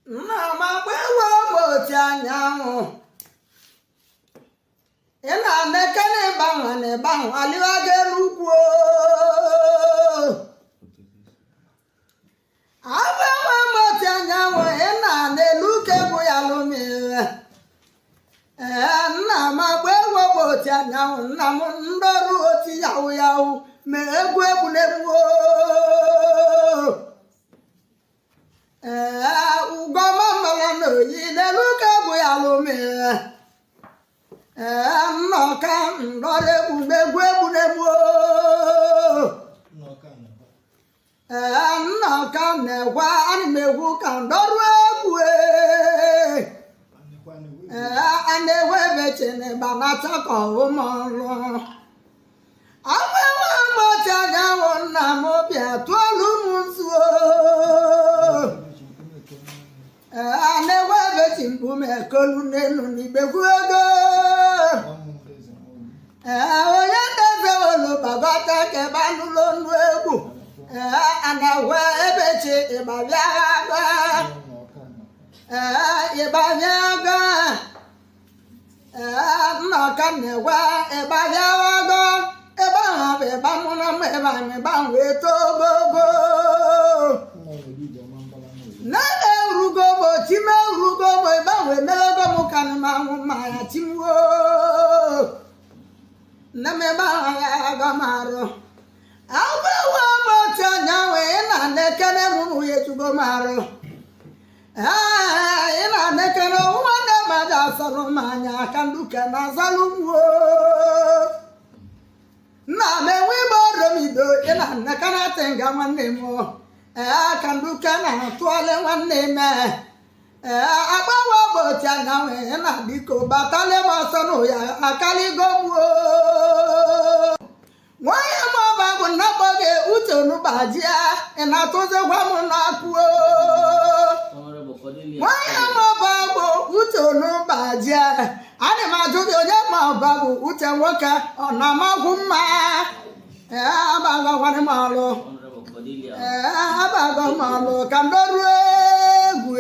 Nna m agba ewe oti anyanwụ. Ị na-anekene ịgbanwe na ịgbanwe aliwago elu ugwu. Agba ewe oti anyanwụ, ị na-ana elu uke bụ ya lụmire. Ee, nna m agba ewe oti anyanwụ, nna m ndọrụ oti yawu yawu ma egwu egbulegbu. Ee, ugoma mara na oyi n'elu ka egwu ya lụmire. Ee, nnọka ndọrọ egwu egwu egbulegbu. Ee, nnọka na-egwe ana m egwu ka ndọrụ egwu. Ee, a na-ewe ebechene gbanata ka ọhụmọlụ agbanwe mgbochi anyanwụ. Nna m bịa tụọlụ m nzuo. Ee, a na-ewe ebechi mkpume ekolu n'elu n'igbegwu ego. Ee, onye na-eze olu babata kebe anụlụ ọnụ egwu. Ee, a na-ewe ebechi ịgbabịa agba. Ee, ịgbabịa agba. Ee, nnọka na-egwe ịgbabịa agba ebe ahụ bụ ịgba mụ na mụ ebe ahụ ịgba wee too ogogo. Nne erugo m chime erugo m ebe ahụ emego m ka na m anwụ mmanya chimwo. Nne m ebe ahụ ya aga m arụ agbawe m otu anyanwụ. Ị na-anekene m nwunye tugo m arụ. Ee, ị na-anekene nwanne m aja asalụ m anya ka nduke na azalụ m. Nna m enwe igbe oromido. Ị na-anekene atị nga nwanne m. Ee, ka nduke na-atụọle nwanne m. Ee, agbanwe ụbọchị anyanwụ, ị na-biko batale m ọsọ n'ụya akaligo m. Nwanyị m ọba bụ nnakpọ gị uche onubajia, ị na-atụzikwa m n'akụ. Honorable Cordelia. Nwanyị m ọba bụ uche onubajia, ana m ajụ gị, onye ma ọba bụ uche nwoke ọ na-amakwu mma? Ee, abagakwana m ọlụ. Honorable Cordelia. Ee, abago m ọlụ ka m doruo egwu.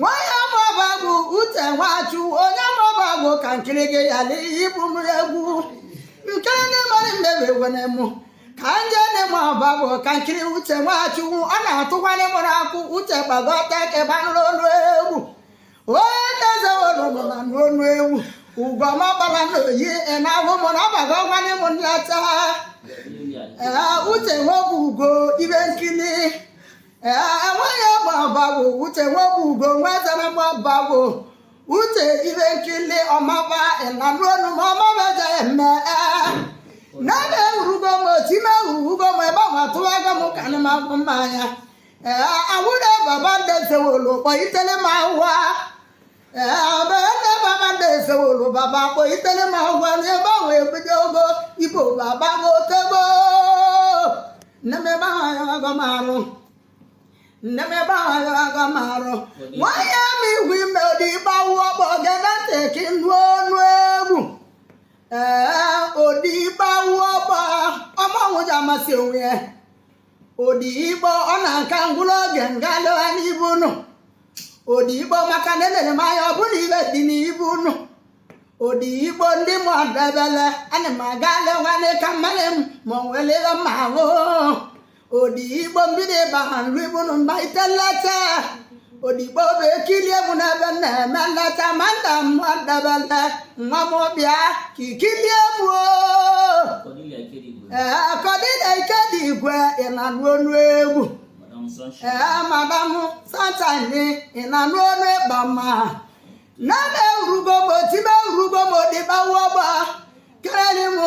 Nwanyị mọba bụ uche nwachu, onye mọba bụ ka nkiri gị ya ibu m egwu nke ndị mara mmebi wene mụ ka nje ndị mọba bụ ka nkiri uche nwachukwu ọ na-atụkwanye mụrụ akwụ uche gbagọta keba n'olu egwu. Onye na-eze nọ na n'olu egwu ugoma gbara n'oyi ị na-ahụ mụ na abago gwanye m nleta. Cordelia. Ee, uche nwebụ ugo ibe nkili. Ee, enweghị ọgbabagbo uche nwebụ ugo nwezara m ọbagbo uche ibe nkili ọmaba ịnanụ ma ọmaba ja eme. Ee, n'ebe ewurugo m otime ewurugo m ebe ahụ atụwago m ka m akwụ mmanya. Ee, awụrụ baba ndezewolu kpọ itele m ahụa. Ee, ebe baba ndezewolu baba kpọ itele m ahụa n'ebe ahụ ebido ogo ibo baba gotego. Nne m ebe ahụ ayago m arụ, nne m ebe ahụ ayago m arụ. Nwanyị m igwe ime odibawu ọkpọ gebe ntị ka ịnụ ọnụ egwu. Ee, odibawu ọkpọ ọmanwụ ji amasị onwe ya odigbo ọ na-aka ngwụrụ oge nga lụgha n'ibu nụ odigbo maka na elere m anya ọ bụrụ ibe dị n'ibu nụ odigbo ndị mụ adebele ana m aga lewane ka mmanụ m ma ọ nwere ihe mma ahụ odigbo mmiri ba nru ibu nụ mba itelete odigbo bụ ekilie m n'ebe m na-eme nleta ma nda m adebele nwa m bịa ka ikilie m o. Cordelia Ikerigwe. Ee, Kọdịda ike dị igwe, ị na-anụ ọnụ egwu. Madam Sunshine. Ee, madam Sunshine, ị na-anụ ọnụ ịgba mma nana erugo m otibe erugo m odibawu ọgba kereli m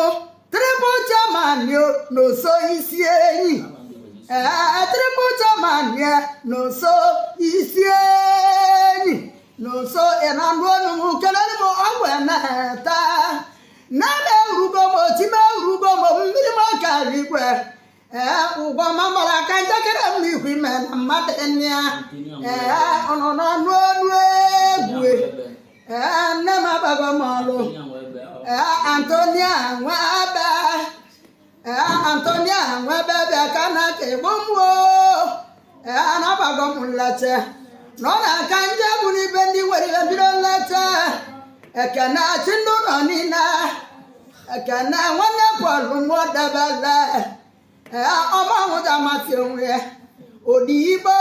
triple chairman n'oso isi enyi. Ee, triple chairman n'oso isi enyi n'oso, ị na-anụ ọnụ m keleli m ọgwụ na-eta nana erugo m otime erugo m mmiri m ọkara igwe. Ee, ụgwọ mamara aka njakịrị m ihu ime na mmadụ nne ya. Ee, ọ nọ n'ọnụ ọnụ egwu. Ee, nne m abago m ọlụ. Antonia Nwebe. Ee, Antonia Nwebe. Ee, Antonia Nwebe bịa ka na ka egbu m o. Ee, anabago m nlete. Na ọ na-aka nje bụ n'ibe ndị nwere ihe bido nleta. Ekene achị ndị ụlọ niile. Ekene nwanne Pọl nwadebele. Ee, ọma nwụda amasị onwe ya. Odigbo,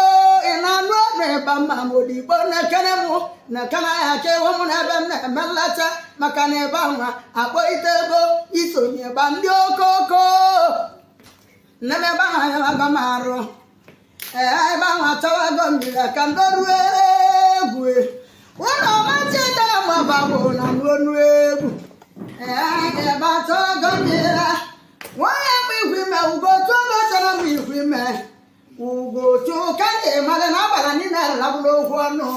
ị na-anụ ọnụ ịba mma m. Odigbo na-ekene mụ na-ekene ya ka ịhụ m n'ebe m na-eme nleta, maka na ebe ahụ akpọ ite ego isonye ba ndị okoko. Nne m, ebe ahụ ayabago m arụ. Ee, ebe ahụ achọwago mmiri ka m doruo egwu. Ụlọ ọmachi dara m ọbagbo na n'onu egwu. Ee, ebe achọwago mmiri nwanyị m igwe ime ugo tụọ chọrọ m igwe ime ugochu ka m ga-emara na agbara niile labụrụ okwu ọnụ.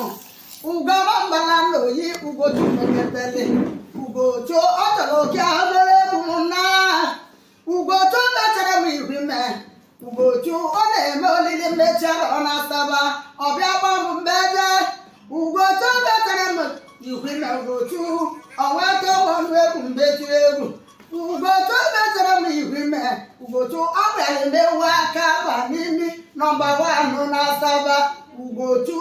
Ugo mbala n'oyi ugochu meketele ugochu ọ chọrọ oke ahụrụ egwu m na ugochu mechara m igwe ime ugochu. Ọ na-eme olili mechara ọ na-asaba ọbịa gba m mbeje. Ugochu mechara m igwe ime ugochu ọnweta ọnụ egwu mbeju egwu. Ugochu mechara m igwe ime ugochu. Ọ bịara emewu aka ba n'imi number one na Asaba. Ugochu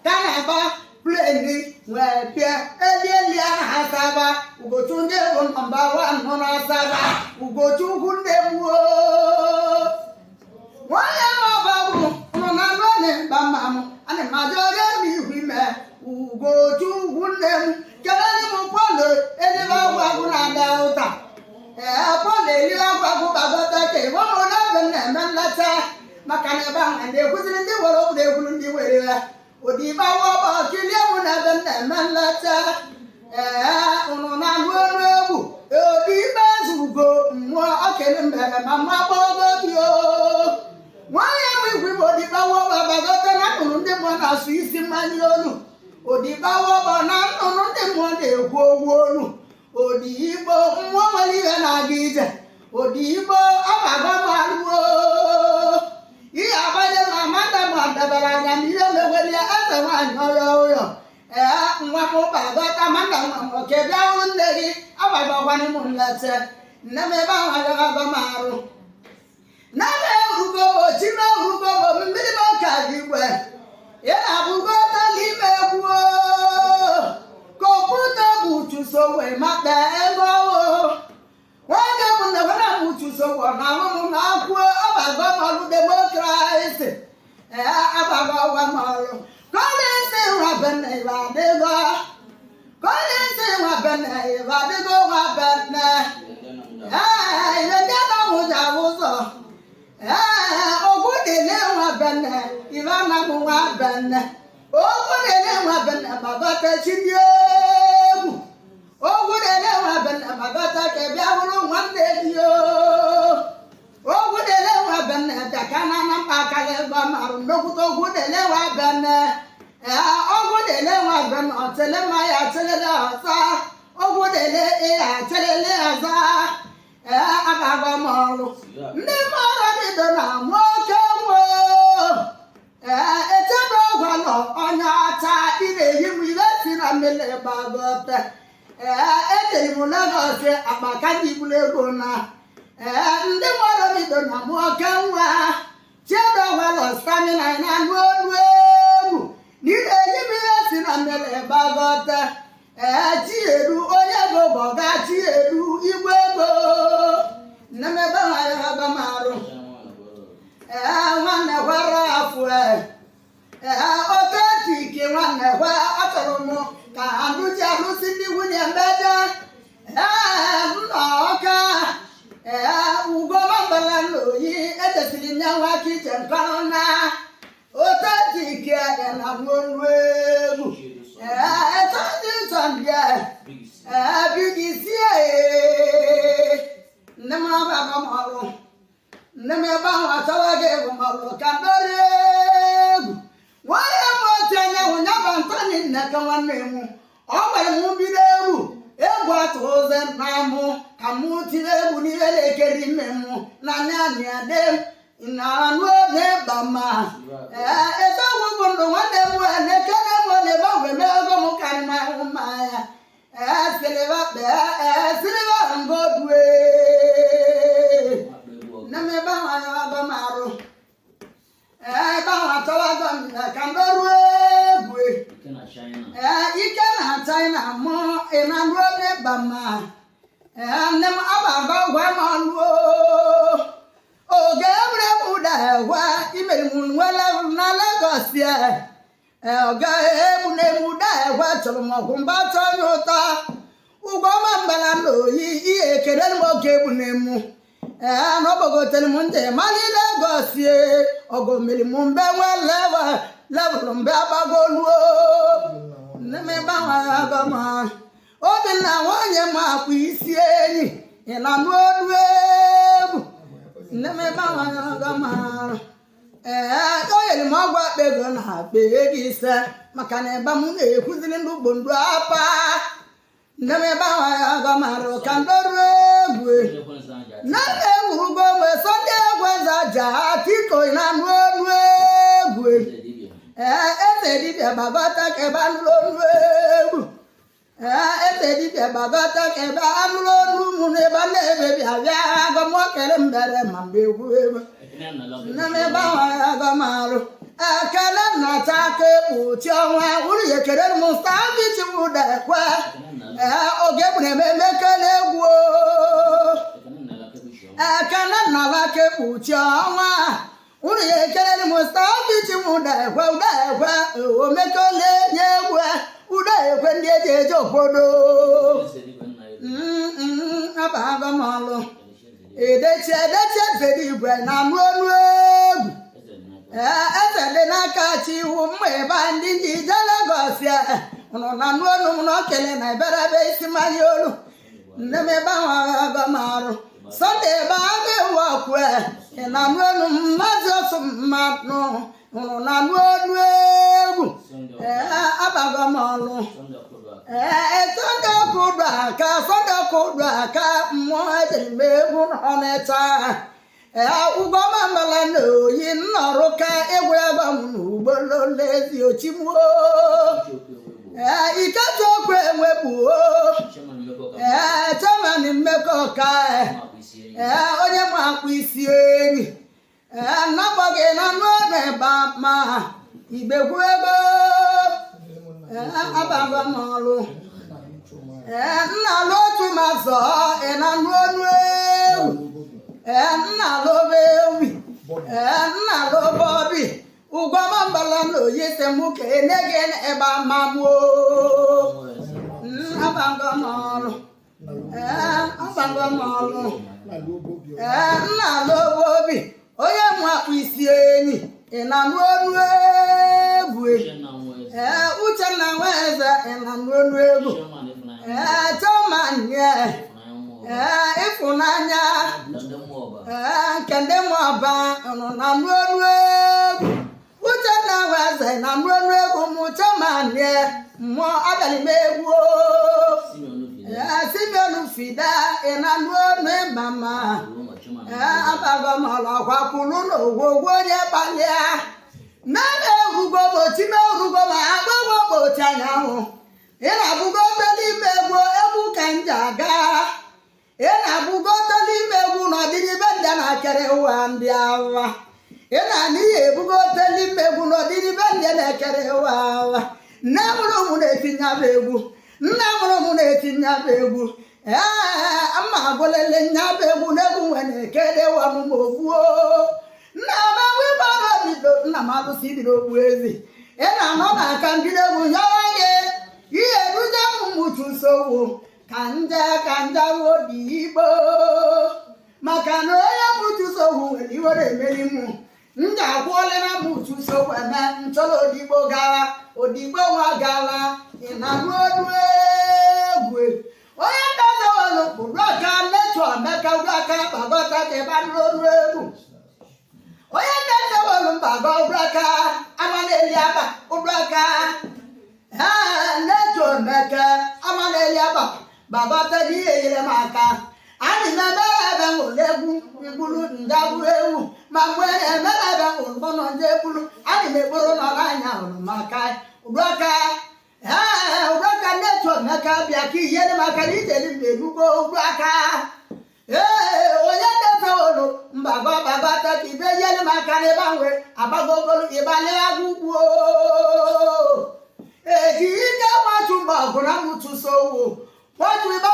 ka na-agba plane wee bịa elieli na Asaba. Ugochu ndị bụ number one na Asaba. Ugochu ukwu ndị gbuo nwanne m ọba bụ ụnụ na anụ na-eba mma m. Ana m ajọ onye m ihu ime ugochu ugwu nne m. Kelere m Pọl elibe ọgwụ agwụ na-ada ụta. Ee, Pọl elibe ọgwụ agwụ gbagọta ka ịgwa m n'ebe m na-eme nleta, maka na ebe ahụ na-ekwuziri ndị were obodo ekwuru ndị were ya odibo awọba kilie m n'ebe m na-eme nleta. Ee, ụnụ na-anụ ọnụ egwu odibo ezugo mmụọ okele mbere ma mma gbago gị o. Nwanne m igwe bụ odibo awọba gbagọta na nnụnụ ndị mmụọ na-asụ isi mmanya olu. Odibo awọba na nnụnụ ndị mmụọ na-ekwu okwu olu. Odibo mmụọ nwere ihe na-aga ije. Odibo abago m alụo ihe agbanye na amada m dabara anya na ihe mewere ya eze nwaanyị ọyọ ụyọ. Ee, nwa m gbagọta manda nwa m oke bịa hụ nne gị agbagakwana m nleta. Nne m, ebe ahụ agaghị m arụ. Nne m erugo chi m erugo mmiri m ka igwe ị na-abụgo n'ime egwu kọmputa bụ chụso wee mata ego. Nwoke bụ na gwara m chụso na ahụ m na akwụọ abago m ọrụ democracy. Ee, abago ọgwa m ọrụ kọlịsị nwa bene ibe adịgo kọlịsị nwa bene ibe adịgo nwa bene. Ee, ihe ndị na m ji ahụ ụzọ. Ee, ogwu dịle nwa bene ibe ana m nwa bene ogwu dịle nwa bene babata chidi egwu ogwu dịle nwa bene babata ka bịa hụrụ nwanne gị o. Ogwu dịle nwa bene bịa na na mkpa akara ebe marụ nnekwute ogwu dịle nwa bene. Ee, ogwu dịle nwa bene ọtịlị mma ya tịlịlị ọzọ ogwu dịle ịya tịlịlị ọzọ. Ee, abago m ọrụ ndị mmadụ bido na nwoke nwe. Ee, echebe ọgwa nọ onye ọcha ị na-eyi m ihe si na mmiri gbagote. Ee, ejeri m Lagos akpa ka ndị buru ego na. Ee, ndị mmadụ bido na nwoke nwa chiedogwalọ stamina na anụ olu egwu na ị na-eyi m ihe si na mmiri gbagote. Ee, chiedu onye ego bụ ọga chiedu igwe ego. Nne m, ebe ha ya m arụ. Ee, nwanne gwara afụ. Ee, oketike nwanne gwa achọrọ m ka alụji alụsị ndị nwunye mbeje. Ee, nna ọka. Ee, ugomambala n'oyi ejesiri nye nwa kiche nkọrọ na otetike na n'olu egwu. Ee, etọdị nsọndị. Ee, bigisie nne m abago m ọrụ. Nne m, ebe ahụ achọwa gị egwu m ọrụ ka ndọrị egwu. Nwanne m otu anyanwụ ya bụ Antoni Nneka nwanne m ọ gwara m bido egwu egwu atụ ụzọ na mụ ka mụ tiri egwu n'ihe na-ekeri ime mụ na anya de na anụ oge bama. Ee, eziokwu bụ ndụ nwanne m na-ekene m na-egbanwe m ego m karị m ahụ mma ya. Ee, siliva kpee. Ee, siliva ngodue. Nne m, ebe ahụ ayawago m arụ. Ee, ebe ahụ achọwago m ka m doruo egwu. ịba mma. Ee, nne m abago gwa m ọnụ oge egwuregwu ụda egwe imere m nwele na Lagos ya. Ee, ọga egbu na-emu ụda egwe chọrọ m ọgwụ mba chọọ ya ụtọ ụgwọ ọma mbala na oyi ihe ekele m oge egbu na-emu. Ee, na ọgbagotere m ndị mali Lagos ye ọgụ mmiri m mbe nwe level mbe agbagoluo nne m gbanwere agọ m. Obinna nwanyị m akpụ isi enyi ị na-anụ olu egwu nne m gbanwere agọ m. Ee, o nyere m ọgwụ akpa ego na akpa ego 5 maka na ịba m na-ekwuziri ndị ugbo ndụ apa nne m gbanwere agọ m arụ ka ndị ọrụ egwu Ekwensu aja. nne m ewurugo mgbe Sọnde egwenza ja tiko ị na-anụ olu egwu. Eze dibịa. Ee, eze dibịa gbagọta ka ebe anụrụ olu egwu. Ee, eze dibịa gbagọta ka ebe anụrụ olu mụ na ebe na-ebe bịa bịa agọmokere mbere ma mgbe egwu egwu Ekene nna lọkị. nne m gbanwere agọmarụ ekele nnata aka ekpuchi ọnwa uru ya ekele m stavichi wụda ekwe. Ekene nna lọkị. Ee, oge egburu ememe ekele egwu o. Ekene nna lọkị bụ chiọma. Ekele nnala ka ekpuchi ọnwa unu ya ekelere m stavichi m ụda ekwe ụda ekwe omekole nye egwu ụda ekwe ndị eji eje obodo. Eze dibịa nna ya. Abago m ọlụ Edechi eze dibịa. edechi edechi ezere igwe na anụ olu egwu. Eze dị n'aka. Ee, eze dị n'aka chi iwu mma ebe ndị ndị ije Lagos ya ụnụ na anụ olu m na okele na eberebe isi mmanya olu nne m gbanwere agọ m arụ Sọnde ebe agụ ewu ọkwe ị na-anụ olu m mmazi ọsụ mmadụ ụnụ na-anụ olu egwu. Sọnde Ee, abago m ọlụ. Sọnde ọkụdụ aka. Ee, Sọnde ọkụdụ aka Sọnde ọkụdụ aka mmụọ ejiri m egwu n'Ọnịcha. Ee, ụgwọ mambala na oyi nnọrụ ka egwuregwu m n'ugboro lezi ochimuo. Uche okwu enwe bụ. Ee, ikechi okwu enwegbuo. Chairman mmekọ ka Ee, chairman mmekọ ka mma bụ isi enyi. Ee, onye ma akpụ isi enyi. Ee, nnabọ gị na anụ ọnụ ịba ma igbegwu ego. Ee, abago m ọlụ. Ee, nna alụ otu ma zọọ ị na-anụ ọnụ ewu. Ee, nna alụ obe ewi. Ee, nna alụ obe obi ụgwọ mambala na oyi si mụ ka ene gị ịba ma mụo. Abago m ọlụ. Ee, abago m ọlụ. Ee, nna alụ obe obi onye mụ akpụ isi enyi ị na-anụ ọnụ egwu. Uchenna nwa eze. Ee, Uchenna nwa eze ị na-anụ ọnụ egwu. Chairman Ịfụnanya. Ee, chairman nye. Ịfụnanya mmụọ ọba. Ee, ịfụnanya. Ndị mmụọ ọba. Ee, nke ndị nwe ọba nọ na anụ ọnụ egwu. Uchenna nwa eze na anụ ọnụ egwu mụ chairman nye mmụọ abalị m egwu. Simeon Fide. Ee, Simeon Fide ị na-anụ ọnụ ịma mma. Ruo ma chairman. Ee, abago m ọlụ ọkwa kwuru na ogwogwo onye gbalịa nana erugo m otime erugo m agbago m oti anyanwụ ị na-abụgo n'ime egwu egwu ka m ji aga ị na-abụgo n'ime egwu n'ọdịnibe ndị na-akere ụwa ndị agha ị na-ana ihe ebugo n'ime egwu n'ọdịnibe ndị na-ekere ụwa agha nne mụrụ m na-etinye bụ egwu nna mụrụ m na-etinye bụ egwu. Ee, mma agwụlele nya bụ egwu n'egwu nwere ekerewa m ma ogbuo nna m agwụgbara obido nna m alụsị dị n'okpu ezi ị na-anọ na aka mbido egwu yọrọ gị ihe erute m mụchu nsogbu ka nje ka nje obi igbo maka na onye mụchu nsogbu nwere iwe na-emeri mụ m ga-akwụọla na mụchu nsogbu eme nchọrọ odigbo gara odigbo nwa gara ị na-anụ olu egwu onye ndazewelu ụrụ aka nnetu omeka ụrụ aka gbagọta ka ebe anụrụ olu egwu onye ndazewelu mbago ụrụ aka amaleli aba ụrụ aka ee nnetu omeka amaleli aba gbagọta n'ihe nyere m aka anyị na-emere ebe nwụrụ egwu mkpụrụ ndagbu ewu ma mgbe na-emere ebe nwụrụ mmanụ ndị egburu anyị na-ekporo nọ n'anya hụrụ maka ụrụ aka ee ụrụ aka nnetu omeka bịa ka inyere m aka na ijeri m erugo ụrụ aka ee onye na-efewolu mbago gbagọta ka ibe nyere m aka n'ebe ahụ agbagogolu ịgbalịa ugwu eji ike nwatu mgbe ọgụ na mụtụ sowo nwatu ịgba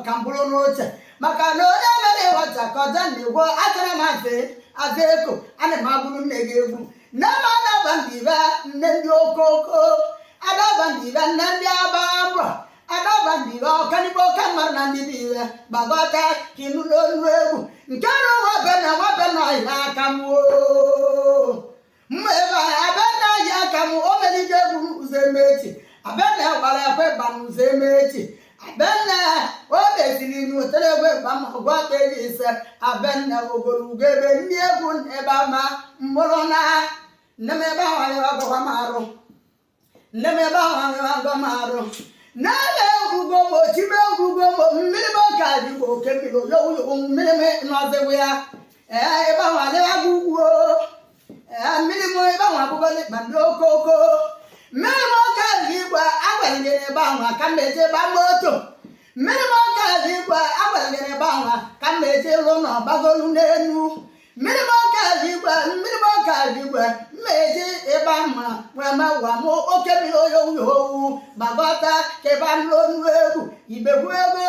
ka m bụrụ n'oche, maka na onye mere ịghọta ka ọja na-egwo achara m aze aza eko. Ana m agburu nne gị egwu. Nne m adaba ndị ibe, nne ndị okoko adaba ndị ibe, nne ndị aba mbọ adaba ndị ibe, ọkanigbo oke mmadụ na ndị bụ ibe gbagọta ka ịnụ n'olu egwu nke na nwabe na nwabe na ọyị aka m oo. Mma ebe a abịa na yi aka m o melije egwu ụzọ emechi, abịa na gbara ekwe ba n'ụzọ emechi, abịa na o meziri n'ụtara egwe ba ma gwa eri ise, abịa na ogologo ebe ndị egwu ebe ama mgbụrụ na nne m ebe ahụ anyị agwakwa m arụ, nne m ebe ahụ anyị agwa m arụ na-ebe egwugo m ochibe egwugo m mmiri m ka dịgbo oke mmiri oyoyo mmiri m nọziwu ya. Ee, ebe ahụ adịghị agwa ugwu. Ee, mmiri m ebe ahụ abụgọli kpa ndị okoko mmiri m ọka dị igwe agbalịrị ebe ahụ ka m eje gba moto. Mmiri m ọka dị igwe agbalịrị ebe ahụ ka m eje lụ na ọgbagolu n'elu. Mmiri m ọka dị igwe, mmiri m ọka dị igwe m eje ebe ma wee ma wa m oke mmiri oyo owu gbagọta ka ebe anụ onu egwu ibegwu ego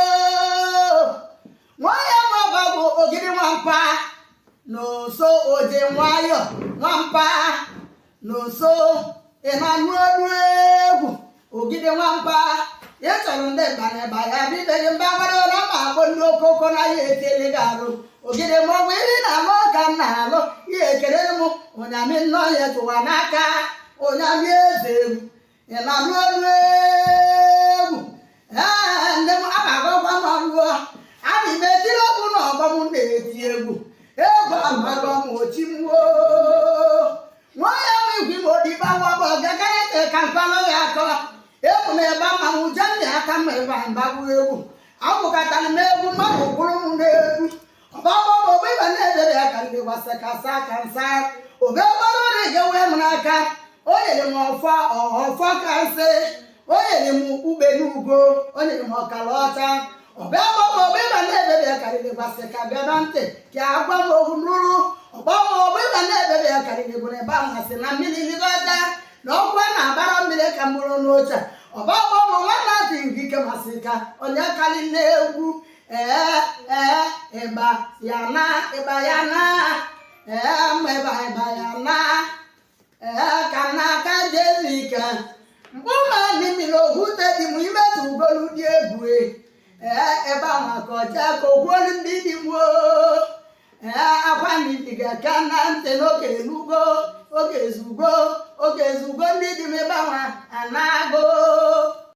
nwanyị ma bụ ogidi nwampa n'ụsọ oje nwayọ nwampa n'ụsọ ị na-anụ olu egwu ogidi nwampa. Ị chọrọ ndị mbaneba ya bibeghị mba nwere na ma akpọ ndị okoko na ya ekele gị arụ ogidi maọbụ iri na alụ ka m na-alụ ihe ekele m ụnyamị nnọọ ya tụwa n'aka ụnyamị eze egwu ị na-anụ olu egwu. Ee, nne m abagọkwa m ọlụọ ana m etiri ọgwụ na ọgbọ m na-eti egwu egwu amagọ m ochimuo nwa ya m igwe m odiba nwa bụ ọgagarịta ka mkpanụ ya akọ egwu m ebe ama m uje nna aka m ebe mgbagbu egwu agbụkọtara m egwu mmadụ kwụrụ m n'egwu ọgbọgbọ bụ ịba na-edebe ya ka ndị gbasakasa ka nsa obe gbara ọrụ ga-enwe m n'aka. O nyere m ọfọ ọfọ ka nsị, o nyere m ube n'ugo, o nyere m ọkara ọcha ọbịa gbọgbọ ịba na-edebe ya karịrị gbasị ka bịa na ntị ka agwa m okwu nrụrụ ọgbọgbọ ịba na-edebe ya karịrị bụ na ebe ahụ asị na mmiri ligọta na ọkwa na-abara mmiri ka mụrụ n'oche ọgbọgbọ nwanne adị ike masị ka onye karị na-egwu. Ee ee, ịgba ya na ịgba ya na ee ma ịgba ịgba ya na ee ka n'aka jezi ike mkpụrụ mmiri okwute dị m imetụ ugolu dị egwu. Ee, ebe ahụ ka ọcha ka ogwuolu ndị dị m. Ee, akwa mmiri ga-aka na ntị n'oge elugo oge ezugo oge ezugo ndị dị m ebe ahụ anago.